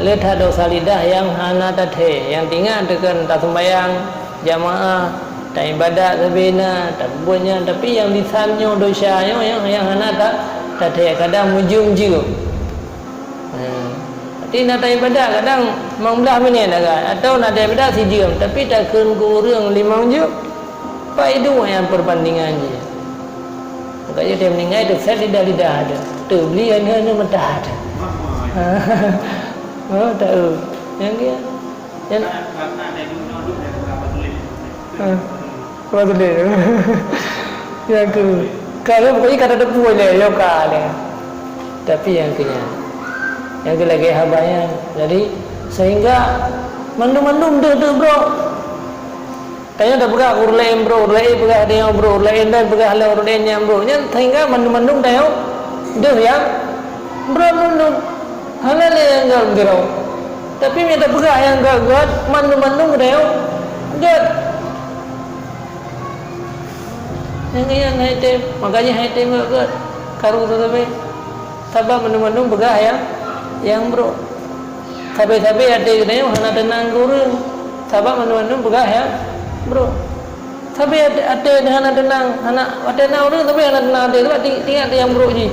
Le that desya lidah nyang hana tathée, nyang teuingat teuh kon taseumbahyang jamaah, taibadat sabe na, tapeubuet nyan, tapi nyang lisan nyoe desya nyoe nyang, nyang hana ta-, tathée, kadang meujeuem-jeuem. Hmm. Tapi na taibadat kadang limong blaih minét sagai, atawa na taibadat sijeuem, tapi takheun keu ureuëng limong jeuem, pat iduek nyang peubandingan jih. Maka jih teuh meuninggai teuh set lidah-lidah teuh. Teubli aneuk-aneuk meuta teuh. Oh, tahu. Nyang dia. Nyang, ha, apa tuléh? Nyang keu, ka lheueh pokoknya ka tateupeue lé, yo ka lé. Tapi nyang keu nyan, nyang keu lagée haba nyan. Jadi, sehingga mandum-mandum deuh-deuh brok. Tanyoe tapeugah ureuëng laén brok, ureuëng laén peugah tanyoe brok, ureuëng laén dan peugah lé ureuëng laén nyang brok. Nyan sehingga mandum-mandum tanyoe deuh nyang brok mandum. Hana lé nyang gét keudroe. Tapi meunyoe tapeugah nyang gét-gét, mandum-mandum geutanyoe gét. Nyang nyan hai tem, maka jih hai tem gét-gét. Karu sabe. Sabab mandum-mandum peugah nyang, nyang brok. Sabe-sabe até geutanyoe hana teunang keu ureuëng. Sabab mandum-mandum peugah nyang brok. Sabe até, até hana teunang, hana, watée na ureuëng sabe hana teunang até, sabab ti-, teuingat nyang brok jih.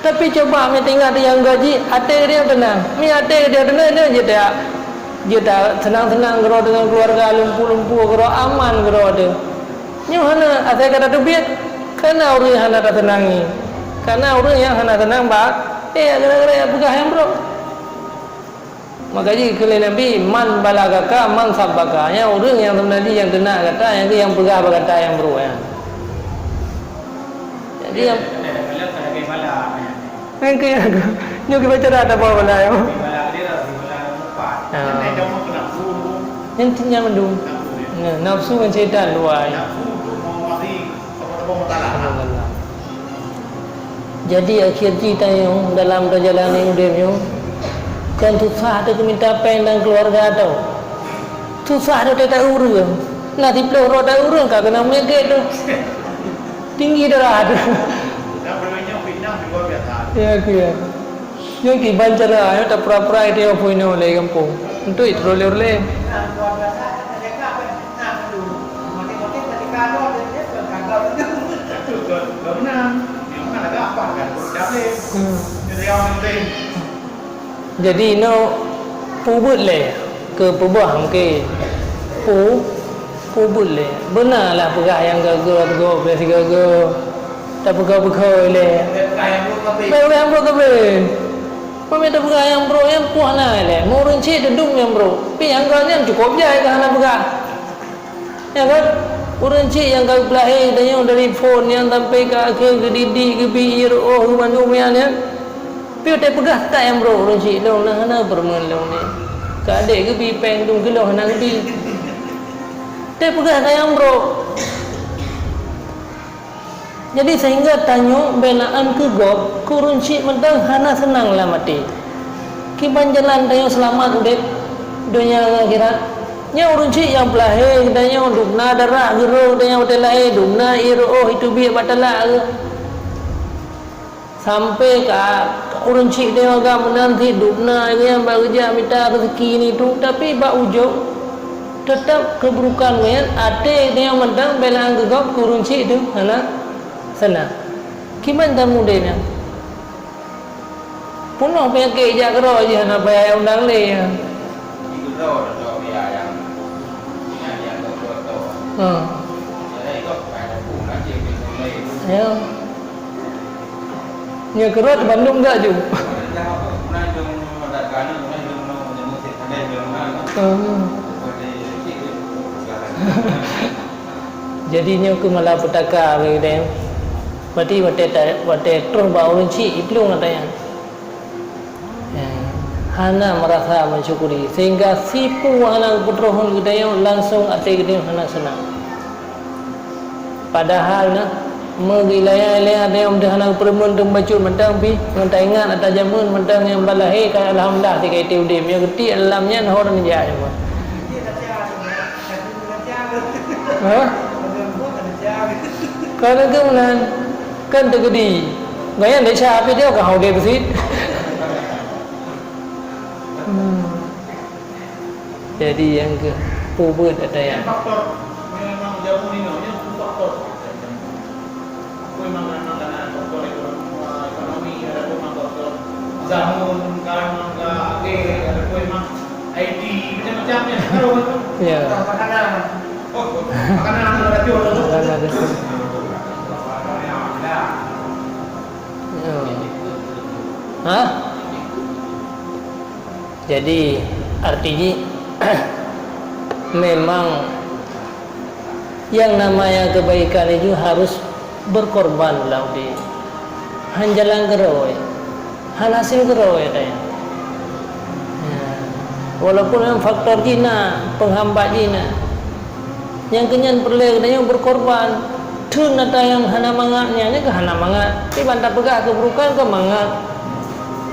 Tapi cuba meu teuingat nyang gét jih, até geutanyoe teunang. Meu até geutanyoe teunang, nyoe jeuet ta-, jeuet ta-, seunang-seunang keudroe deungon keuluwarga, lumpu-lumpu keudroe, aman keudroe teuh. Nyoe hana, asai ka tateubiet, kana ureuëng hana tateunangi. Kana ureuëng nyang hana teunang bak, eh, gara-gara nyang peugah nyang brok. Maka jih kheun lé Nabi, "Man balagaka, man sabbaka." Nyan ureuëng nyang seubeuna jih nyang teunak gata, nyang, nyang peugah bak gata nyang brok nyan. Jadi nyang, nyang keu, nyang keu, nyoe kiban cara tabawa bala nyoe. Ah. Nyan, nyan mandum. Nah, nafsu ngon syaitan dua. Jadi, akhé jih tanyoe dalam tajalani udeb nyoe, kon susah teuh mita péng dan keuluwarga teuh. Susah teuh teuta ureuëng. Na siplôh droe teuta ureuëng ka keunong peunyakét teuh. Tinggi darah teuh. Ya, ya. Nyoe kiban cara, nyoe tapura-pura ide peue inoe lé gampông. Untuk itu lé-lé. Hmm. Jadi inoe peubeuet lé keu peubah mungken. Pu-, peubeuet lé. Beuna lah peugah nyang gét-gét, gét sigoe-goe. Tapeugah-peugah lé. Peugah nyang brok kabeh. Peugah nyang brok kabeh. Peue tapeugah nyang brok nyan puih na lé. Meu ureuëng chik teudum nyang brok. Pi nyang gét nyan cukôp jai ka hana peugah. Ya kan? Ureuëng chik nyang ka geupeulahé geutanyoe dari phon nyan sampai ka akhé geudidik, geubi ié reuôh, geubantu mian nyan. Pi watée peugah that nyang brok ureuëng chik lôn, na hana peureumeun lôn ni. Ka adék geubi péng dum keu lôn hana geubi. Watée peugah that nyang brok. Jadi, sehingga tanyoe beulaan keu gob, keu ureuëng chik mantong hana seunang lam até. Kiban jalan tanyoe seulamat udeb donya ngon akhirat? Nyan ureuëng chik nyang peulahé geutanyoe, dum na darah geuro geutanyoe watée lahé, dum na ié reuôh iteubiet bak talak geuh. Sampai ka ureuëng chik tanyoe agam meunan cit dubna nyang bak geujak mita rezeki nyan, tapi bak ujong teutap keuburukan nyan, até tanyoe mantong beulaan keu gob keu ureuëng chik teuh hana seunang. Kiban tan udeb nyan. Peunoh peunyakét jak keudroe jih hana payah undang lé. Ha. Ya. Nyoe keurot bandum gak ju. Hmm. Jadi nyoe keuh malapetaka bagi geutanyoe. Berarti watée ta-, watée troh bak ureuëng chik, iplueng ata nyan. Eh, hana merasa mensyukuri, sehingga sipu hana geupeutroh ngon geutanyoe, langsung até geutanyoe hana seunang. Padahai na, meugilayan-layan tanyoe teuh hana geupeureumeun teuh bacut mantong pih, ngon taingat ata jameun mantong nyang ban lahé ka alhamdulillah tika ité udeb, nyang geuti alam nyan ho neujak jameun. Ha? Ka lagée meunan, kan teukeudi. Gaya desya api dia ka ho udeb sit. Hmm. Jadi nyang keu peubeuet ata nyan. Faktor memang jauh ni, no, nyang faktor. Memang, memang karena faktor ekonomi, ekonomi, ada pun memang faktor zaman, sekarang memang ke akhir, ada pun memang I T, macam-macam ya. Ya. Makanan. Oh, makanan ada racun. Makanan ada racun. Ya. Hah? Jadi, arti jih, memang nyang namanya kebaikan itu harus berkorban lam udeb. Han jalan keudroe, han hasé keudroe ata nyan. Ya. Walaupun memang faktor jih na, penghambat jih na. Nyang keu nyan peureulée geutanyoe beukorban. Theun ata nyang hana mangat nyan, nyan keuh hana mangat. Tapi ban tapeugah keuburukan keuh mangat.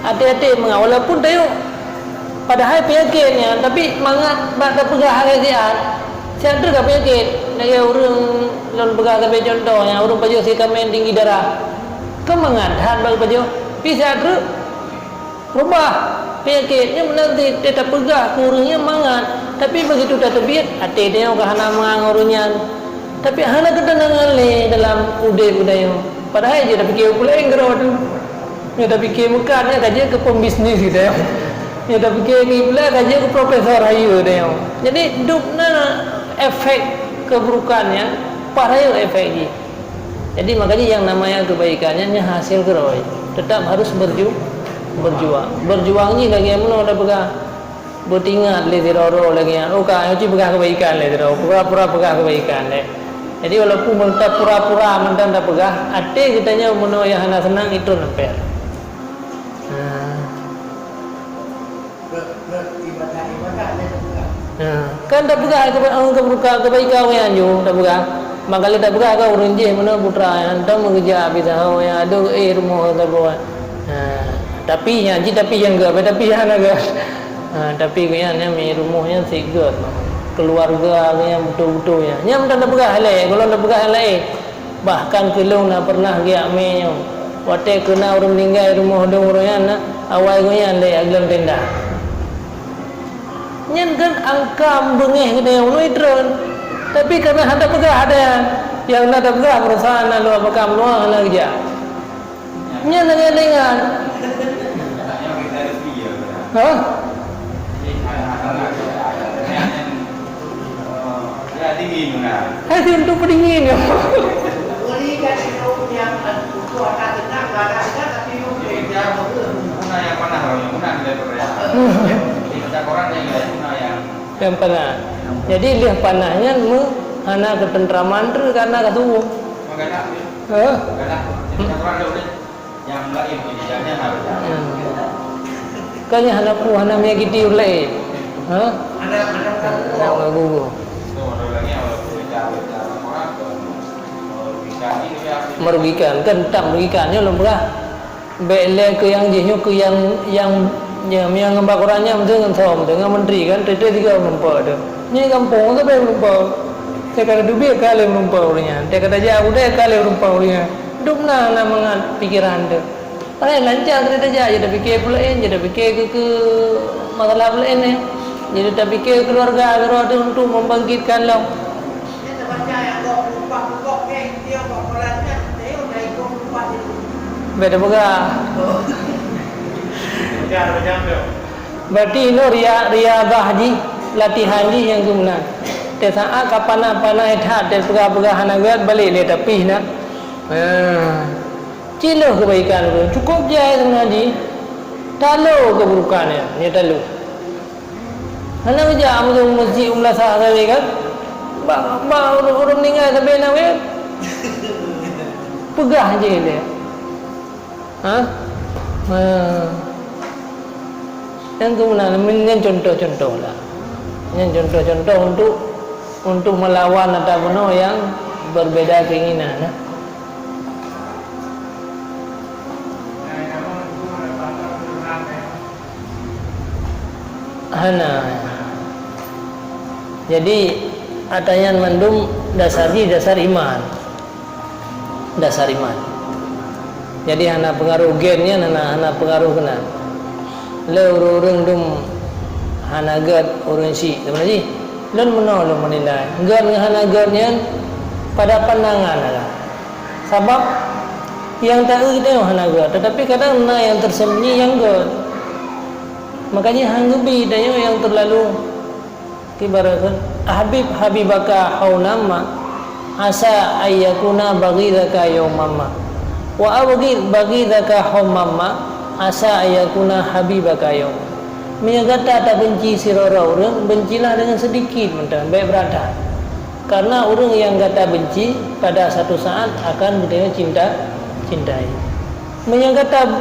Até-até mangat, walaupun tanyoe padahai peunyakét nyan, tapi mangat bak tapeugah lagée siat. Siat treuk ka peunyakét. Lagée ureuëng lôn peugah sabe cuntoh nyan, ureuëng pajoh sikamen tinggi darah. Keuh mangat that bak pajoh. Pi siat treuk. Reubah peunyakét nyan meunan cit, tapeugah keu ureuëng nyan mangat, tapi begitu tateubiet, até tanyoe ka hana mangat ngon ureuëng nyan. Tapi hana keuteunangan lé dalam udeb geutanyoe. Padahai jeuet tapiké peue laén keudroe teuh. Nyoe tapiké meukat nyan ka jeuet keu pembisnis geutanyoe. Nyoe tapiké keu peue laén ka jeuet keu profesor hayeue geutanyoe. Jadi dub na efek keuburukan nyan, paih rayeuk efek jih. Jadi, makajih nyang namanya kebaikan nyan, nyan hasil keudroe. Tetap harus berju-, berjuang. Berjuang jih lagée meunoe tapeugah. Beutingat lé sidroe-droe lagée nyan. Oh, ka, nyoe cit peugah kebaikan lé sidroe. Pura-pura peugah kebaikan lé. Jadi, walaupun meuta pura-pura mantong tapeugah, até geutanyoe meunoe nyang hana seunang itu nempel. Nah. Nah, kan tapeugah keba-, eh, keba-, kebaikan awaknyan ju, tapeugah. Maka lé tapeugah ka ureuëng jih meunan putra nyan, hantom meukeurija pih saho nyan, adoe éh rumoh saboh. Nah, tapi nyan cit tapi nyang gét, tapi hana gét. Nah, tapi gobnyan nyan mi rumoh nyan sit gét. Keuluwarga gobnyan beutôi-beutôi nyan. Nyan mantong tapeugah lé, gohlom tapeugah lé. Bahkan keu lôn na pernah geujak mé nyoe. Watée keu na ureuëng meuninggai rumoh dong ureuëng nyan na, awai gobnyan lé lam tenda. Nyan kan angka beungéh geutanyoe uneue treun. Tapi karena hana peugah ada nyan. Nyang na tapeugah perusahaan na luwa makam luwa hana geujak. Nyan lagée dengan. Hah? Hai, untuk pendingin ya. Yang pernah. Jadi leh panah nyan me hana ketentraman tu karena kasuwueng. Hah? Nyang laén pun jijak nyan harus. Hmm. Kan nyan hana pu, hana menyakiti ureuëng laén. Ha? Hana, hana mengganggu. Hana mengganggu. Merugikan, kan tetap merugikan. Nyoe lôn peugah. Bék lé keu nyang jih, nyoe keu nyang, nyang, nyang, nyang ngon bak Quran nyan, meuteun ngon som, meuteun ngon menteri kan, teuntée tiga meureumpok tu. Nyoe gampông sabe meureumpok. Teuka teubiet ka lé meureumpok ureuëng nyan. Teuka tajak udeb ka lé meureumpok ureuëng nyan. Dum na, na mangat pikeran tu. Padahai lancar keu tajak, jadi tapike peulaén, jadi tapike keu, keu masalah peulaén nyan. Jadi tapike keuluwarga keudroe teuh untuk membangkitkan lom. Bék tapeugah. Berarti inoe ria-, riadah jih, latihan jih nyang keu meunan. Teusaát ka panas-panas that, teupeugah-peugah hana gét, balek lé tapih na. Haa. Cileuh keubaikan ureuëng, cukôp jai sebenarnya jih. Talo keuburukan nyan, nyan talo. Hana geujak meunyoe meuseujid u meulasah sabe kan? Bak, bak ureuëng, ureuëng meuninggai sabe na wéh. Peugah jih lé. Ha? Ha. Nyang keunan, nyan contoh-contoh lah. Nyan contoh-contoh untuk, untuk melawan ata bunoe nyang berbeda keinginan, nah. Hana. Jadi, ata nyan mandum dasar jih dasar iman. Dasar iman. Jadi, hana peungaruh gen nyan, hana, hana peungaruh keunan. Le ureuëng-ureuëng dum hana gét ureuëng syik, sebenarnya jih. Lôn meunoe lôn meunilai, gét ngon hana gét nyan pada pandangan agam. Sabab nyang taeu tanyoe hana gét, tetapi kadang na nyang tersembunyi nyang gét. Makanya hana geubi tanyoe nyang terlalu, ibarat kheun, "Ahbib habibaka hauna ma, asa ayyakuna baghidaka yauman ma. Wa abghid baghidaka hauna ma, asa ayyakuna habibaka yauman." Meunyoe gata tabenci sidroe ureuëng, bencilah dengan sedikit mantong, bék brat that. Karena ureuëng nyang gata benci, pada satu saat akan geutanyoe cinta, cintai. Meunyoe gata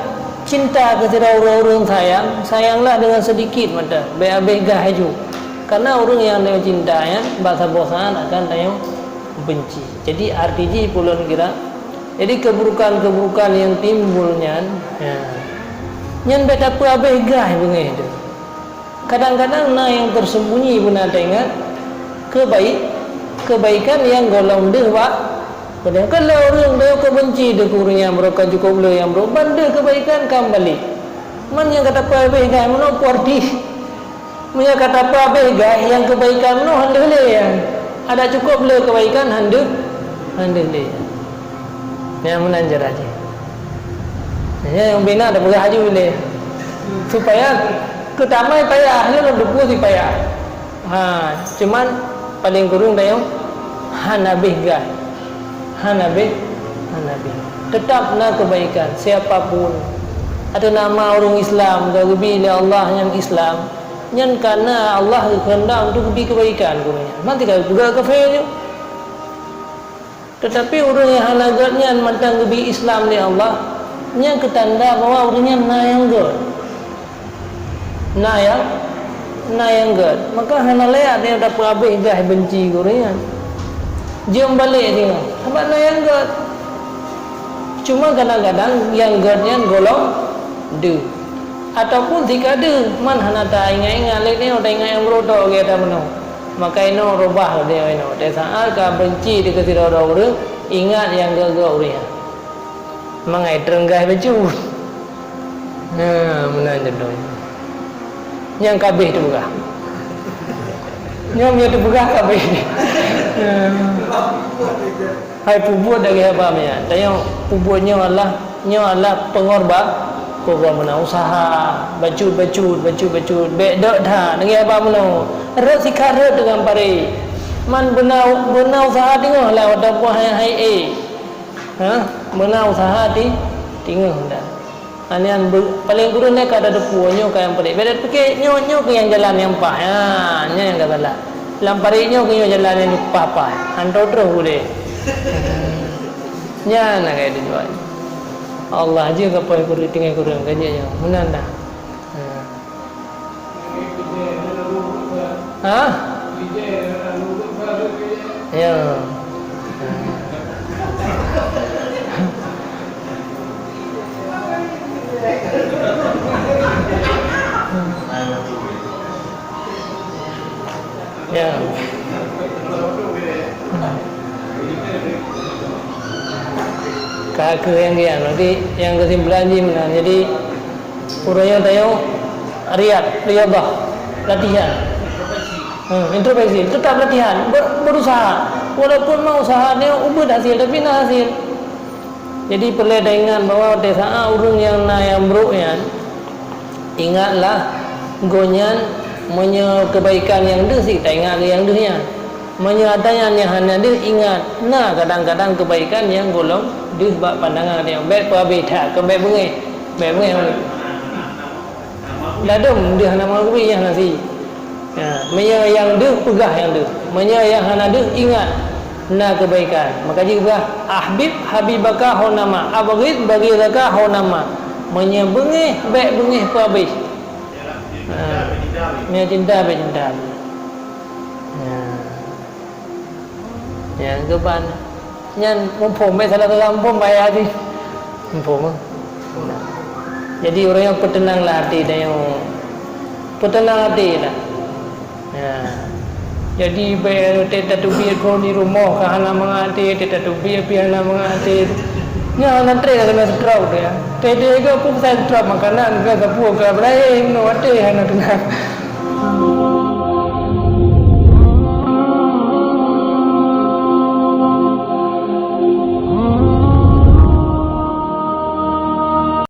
cinta keu sidroe ureuëng sayang, sayanglah dengan sedikit mantong, bék habéh gah laju. Karena ureuëng nyang tanyoe cinta nyan, bak saboh saat akan tanyoe benci. Jadi, arti jih peue lôn kira, jadi, keuburukan-keuburukan nyang timbul nyan, ya, nyan bék tapeuhabéh gah beungéh teuh. Kadang-kadang na nyang tersembunyi beuna taingat, keubai-, keubaikan nyang gohlom deuh bak, padahai ka lheueh ureuëng deuh keu benci deuh keu ureuëng nyang brok, ka cukôp le nyang brok, ban deuh keubaikan ka meubalek. Man nyang ka tapeuhabéh gah meunoe peue arti? Meunyoe ka tapeuhabéh gah nyang keubaikan meunoe han deuh lé nyan. Adak cukôp le keubaikan han deuh, han deuh lé. Nyan meunan cara jih. Nyan nyang bina tapeugah laju lé. Supaya keutamai payah, lôn teupeu si payah. Ha, cuman paleng kureueng tanyoe hana habéh gah. Hana habéh, hana habéh. Tetap na keubaikan, siapa pun. Ateueh nama ureuëng Islam, ka geubi lé Allah nyang Islam, nyan ka na Allah geukeundak untuk geubi keubaikan keu ureuëng nyan. Man tinggai peugah kafé nyoe. Teutapi ureuëng nyang hana gét nyan mantong geubi Islam lé Allah, nyan keu tanda bahwa ureuëng nyan na nyang gét. Na nyang, na nyang gét. Maka hana layak tanyoe tapeuhabéh gah benci keu ureuëng nyan. Jeuet balek singoh, sabab na nyang gét. Cuma kadang-kadang nyang gét nyan gohlom deuh. Ataupun sika deuh, man hana taingat-ingat lé tanyoe, taingat nyang brok tok gata meunoe. Maka inoe reubah lé inoe. Teusaát ka benci dikeue sidroe ureuëng, ingat nyang gét-gét ureuëng nyan. Mangai treunggai bacut. Nah, meunan contoh. Nyang ka habéh teupeugah. Nyoe meunyoe teupeugah ka habéh. Hai peubuet lagée haba meunan. Tanyoe peubuet nyoe adalah, nyoe adalah peungorban, peungorban meunan usaha, bacut-bacut, bacut-bacut, bék dok that, lagée haba meunoe. Rot sikhat rot deungon parit. Man beuna, beuna usaha teungoh lah ataupun hai-hai ék. Ha? Beuna usaha ti, teungoh dah. Nyan be-, paleng kureueng nyan ka tateupeue nyoe ka nyang paleng. Bék tapike nyoe, nyoe keuh nyang jalan nyang paih. Ha, nyan nyang ka salah. Lam parit nyoe keuh nyoe jalan nyang paih-paih. Hantom troh udeb. Nyan na keuh tujuan. Allah jeuet ka paih kureueng tinggai kureueng ka jeuet nyoe. Meunan dah. Ha. Ha? Ya. Ya. Ka Keu nyang kian, berarti nyang keusimpulan jih meunan. Jadi, ureuëng nyang tanyoe riyad, riyadhah, latihan. Hmm, introspeksi, tetap latihan, ber-, berusaha. Walaupun mau usaha nyoe ubit hasil, tapi na hasil. Jadi, peureulée taingat bahwa watée saat ureuëng nyang na nyang brok nyan, ingatlah, gobnyan meunyoe keubaikan nyang deuh sit, taingat lé nyang deuh nyan. Meunyoe ata nyan nyang hana deuh, ingat, na kadang-kadang keubaikan nyang gohlom deuh bak pandangan geutanyoe. Bék peuhabéh that, kon bék beungéh. Bék beungéh. Ladôm deuh hana meuakui nyang hana sit. Ya, meunyoe nyang deuh, peugah nyang deuh. Meunyoe nyang hana deuh, ingat, na keubaikan. Maka jih peugah, "Ahbib habibaka hauna ma, abghid baghidaka hauna ma." Meunyoe beungéh, bék beungéh peuhabéh. Ha, meunyoe cinta, bék cinta. Ya. Ya, geuban. Nyan muphom, eh, salah satu muphom bahaya sih. Muphom, eh. Jadi, ureuëng nyang peuteunanglah até tanyoe. Peuteunang até lah. Ya. Jadi, bék teuh tateubiet phon di rumoh ka hana mangat até, teuh tateubiet pih hana mangat até. Nyan hana treb ka keuneuk stroke dia. Teuh-teuh ka pun pasai stroke makanan, ka sapeue ka beulaén, nyoe até hana teunang.